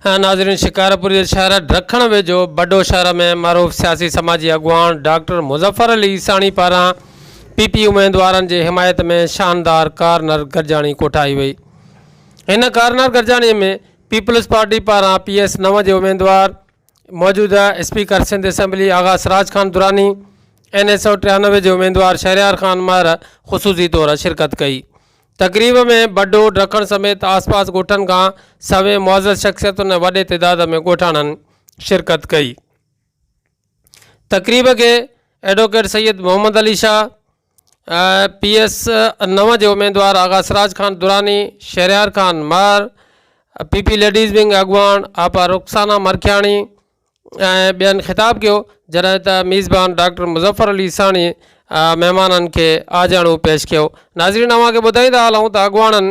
ناظرين شڪارپور جي شهر ڊکڻ ويجهو بڊو شهر ۾ معروف سياسي سماجي اڳواڻ ڊاڪٽر مظفر علي عيساڻي پاران پي پي اميدوارن جي حمايت ۾ شاندار ڪارنر گڏجاڻي ڪوٺائي وئي. هن ڪارنر گڏجاڻي ۾ پيپلز پارٽي پاران پي ايس نو جي اميدوار موجوده speaker Sindh assembly Agha Siraj Khan Durrani, N S 193 جي اميدوار شهريار خان مهر خصوصي طور شرڪت ڪئي. تقريب ۾ بڊو، ڊکڻ سميت آسپاس ڳوٺن کان سوين معزز شخصيتن ۽ وڏي تعداد ۾ ڳوٺاڻن شرڪت ڪئي. تقريب کي advocate Syed Muhammad Ali Shah, P S نو جي اميدوار Agha Siraj Khan Durrani, Shehryar Khan Mehar, P P ladies wing اڳواڻ آپا رخسانه مرکياڻي ۽ ٻين خطاب ڪيو، جڏهن ته ميزبان ڊاڪٽر مظفر علي عيساڻي مهمانن کي آجياڻو پيش ڪيو. ناظرين اوهان کي ٻڌائيندا هلون ته اڳواڻن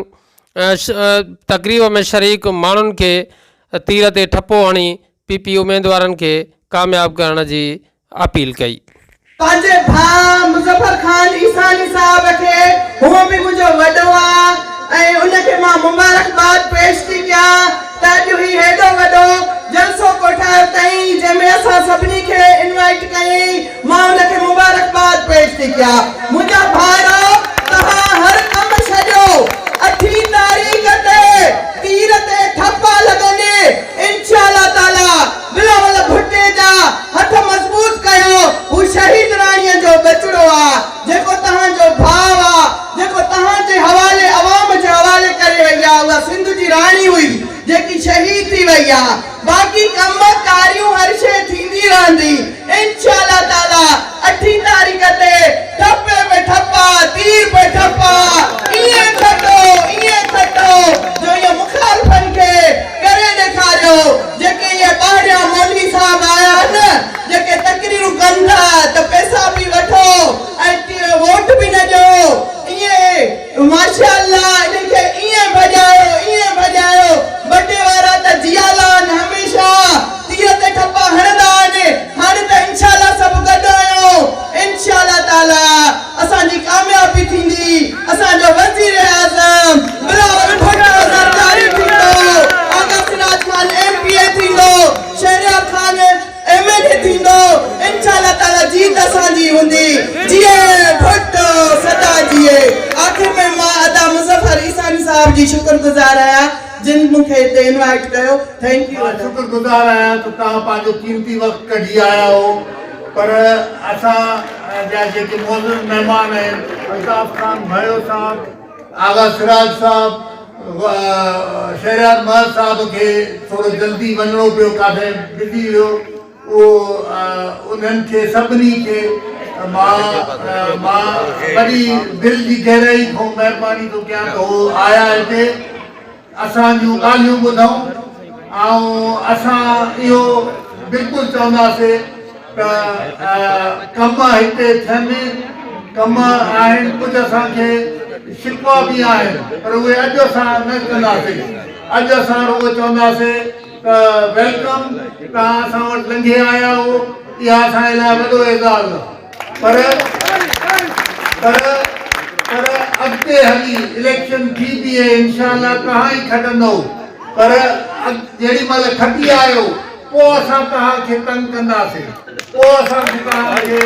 تقريب ۾ شريڪ ماڻهن کي تير تي ٺپو هڻي پي پي اميدوارن کي ڪامياب ڪرڻ جي اپيل ڪئي. پنهنجي ڀاء مظفر خان عيساڻي صاحب کي هونء به منهنجو وڏو آ ۽ ان کي مان مبارڪباد پيش ٿي ڪيان ته اڄ هي هيڏو وڏو جلسو ڪوٺايو تئين جنهن ۾ اسان سڀني کي انوائيٽ ڪيئين مان ان کي مبارڪباد پيش ٿي ڪيان منهنجا ڀائرو توهان هر ڪم ڇڏيو اٺين تاريخ تي تير تي ٺپا لڳن انشاء الله تعالي بلاول ڀٽي جا هٿ مضبوط ڪيو، هو شهيد راڻيء جو ٻچڙو آ، جيڪو توهان جو ڀاء آ، جيڪو توهان جي حوالي عوام جي حوالي ڪري وئي آ، اها سنڌ جي راڻي هئي، جيڪي شهيد ٿي وئي آ، باقي ڪم ڪاريون هر شيء ٿيندي رهندي، انشاء الله تعالي اٺين تاريخ تي ٺپي پي ٺپا، تير پي ٺپا، ائين کٽو، ائين کٽو جو ائين مخالفن کي ڪري ڏيکاريو. جيڪي اهي ٻاهريان مولوي صاحب آيا آهن جيڪي تقريرون ڪن ٿا ته پئسا به وٺو ۽ ووٽ به نه ڏيو ائين ماشاء الله انهن کي ائين ڀڄايو ائين ڀڄايو بٽي وارا ته جيالا آهن هميشه تير تي ٺپا هڻندا آهن هاڻي ته انشاء الله سڀ گڏ آهيون انشاء الله تعالي اسان جي ڪاميابي ٿيندي، اسان جو وزير اعظم بلاول ڀٽو زرداري ٿيندو، Agha Siraj Khan M P A ٿيندو، شهريار خان ايم اين اي ٿيندو، انشاء الله تعالي جيت اسان جي هوندي، جيئي ڀٽو سدا جيئي. آخر ۾ مان ادا مظفر عيساني صاحب جي شڪر گذار آهيان جن مون کي هتي انوائيٽ ڪيو thank you مان ادا. شڪر گذار آهيان ته توهان پنهنجو قيمتي وقت ڪڍي آيا آهو پر اسان جا جيڪي معزز مهمان آهن الطاف خان ڀيو صاحب، آغا سراج صاحب، شهريار مهر صاحب کي ٿورو جلدي وڃڻو پيو ڪاٿي بزي هيو اهو انهن کي سڀني کي مان مان وڏي دل جي گهرائي کان مهرباني ٿو ڪيان ته هو آيا هتي اسان جون ڳالهيون ٻڌئون ۽ اسان اهو بلڪل چونداسي ته ڪم هتي ٿين، ڪم آهن، ڪجهه اسان کي شڪوا به آهن پر اهي اڄ اسان نه ڪنداسي، اڄ اسان رڳو چونداسي ته welcome, توهان اسان وٽ لنگهي آيا آهيو، اها اسان جي لاء وڏو اعزاز آهي. پر پر پر اڳتي هلي اليڪشن ٿي بيهي انشاء الله توهان ئي کٽندؤ پر جيڏي مهل کٽي آيو پوء اسان توهان کي تنگ ڪنداسين پوء اسان توهان کي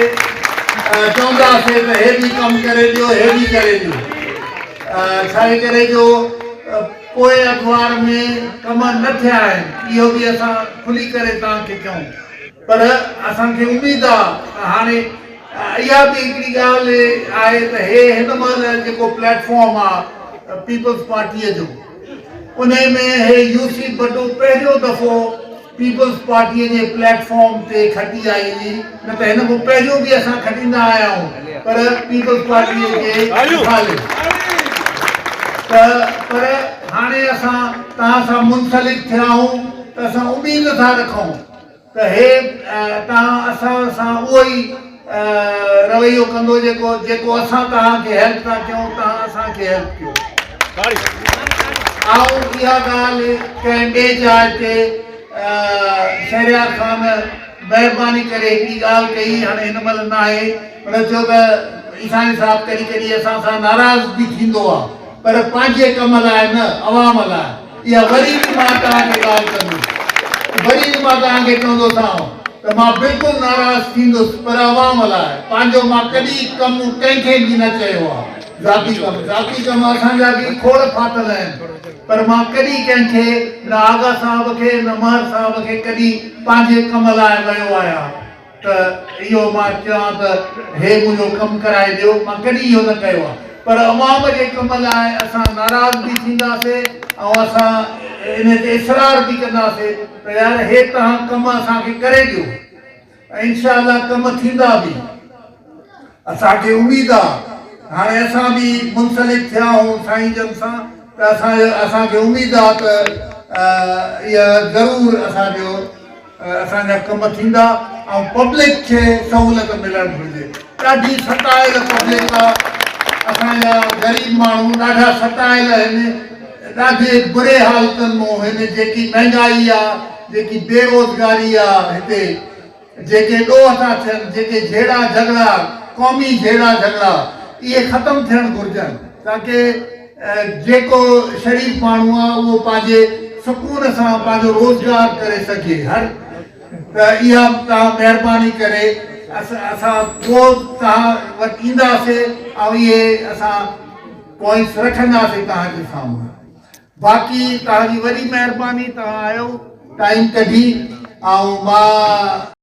چونداسين ته هي به ڪم ڪري ڏيو هي به ڪري ڏيو ڇاجي ڪري جو پوئين ادوار ۾ ڪم نه ٿيا آهن اهو به اسان کلي ڪري توهان کي چئون پر اسان کي اميد آ ته هاڻي اها به هڪڙي ڳالهه آهي ته هي هن مهل جيڪو پليٽ فارم آ پيپلز پارٽيء جو انهي ۾ هي يو سي ڀٽو پهريون دفعو پيپلز پارٽيء جي پليٽ فارم تي کٽي آئي هئي نه ته هن کان پهريون به اسان کٽيندا آيا آهيون پر پيپلز پارٽيء جي مخالف ته پر هاڻي اسان توهان سان منسلڪ ٿيا آهيون ته اسان اميد ٿا رکون ته هي توهان اسان سان اهو ئي رويو ڪندو جيڪو جيڪو اسان توهان کي هيلپ ٿا ڪيون توهان اسان کي هيلپ ڪيو. آئون اها ڳالهه ڪنهن ٻي جاء تي شهريار خان مهرباني ڪري هڪڙي ڳالهه ڪئي هاڻي هن مهل ناهي هن چيو ته عيساڻي صاحب ڪڏهن ڪڏهن اسان سان ناراض به ٿيندو آهي پر پنهنجي ڪم لاء نه عوام لاء اها وري به مان توهان کي ڳالهه ڪندس. وري به مان توهان کي چوندوسانو ته مان بلڪل ناراض ٿيندس پر عوام لاء پنهنجو مان ڪڏهن ڪم ڪنهن کي به نه چيو آهي ذاتي ڪم ذاتي ڪم اسان جا به کوڙ ڦاٿل آهن پر مان ڪڏهن ڪنهن کي نه آغا صاحب کي نه مهر صاحب کي ڪڏهن پنهنجي ڪم لاء ويو آهيان ته اهو مان چوان ته هي منهنجو ڪم ڪرائي ڏيو، مان ڪڏهن اهو نه ڪيو آهي. پر عوام جي ڪم لاء اسان ناراض به ٿينداسي ۽ اسان انهي تي اصرار به ڪنداسي ته يار هي توهان ڪم اسان کي ڪري ڏيو ۽ انشاء الله ڪم ٿيندا به. اسان کي اميد آ هاڻي اسان به منسلڪ ٿيا آهيون سائين جن سان ته اسان اسان کي اميد آ ته اها ضرور اسان جو اسان جا ڪم ٿيندا ۽ پبلڪ کي سهولت ملڻ گهرجي ڏاڍي ستايل پبلڪ آ اسان جا غريب ماڻهو ڏاڍا ستايل آهن ڏاڍي بري حالتن مون هن جيڪي مهنگائي آ جيڪي بيروزگاري آ هتي جيڪي ڏوهه ٿا ٿين جيڪي جهيڙا جهڳڙا قومي جهيڙا جهڳڙا اهي ختم ٿيڻ گهرجن تاڪه جيڪو شريف ماڻهو آ اهو پنهنجي سڪون سان پنهنجو روزگار ڪري سگهي هر ته اها توهان مهرباني ڪري اسان پوء توهان وٽ اينداسي ۽ اهي اسان پوائنٽس رکنداسي توهان جي سامهون باقي توهان جي وڏي مهرباني توهان آيو ٽائيم ڪڍي ۽ مان.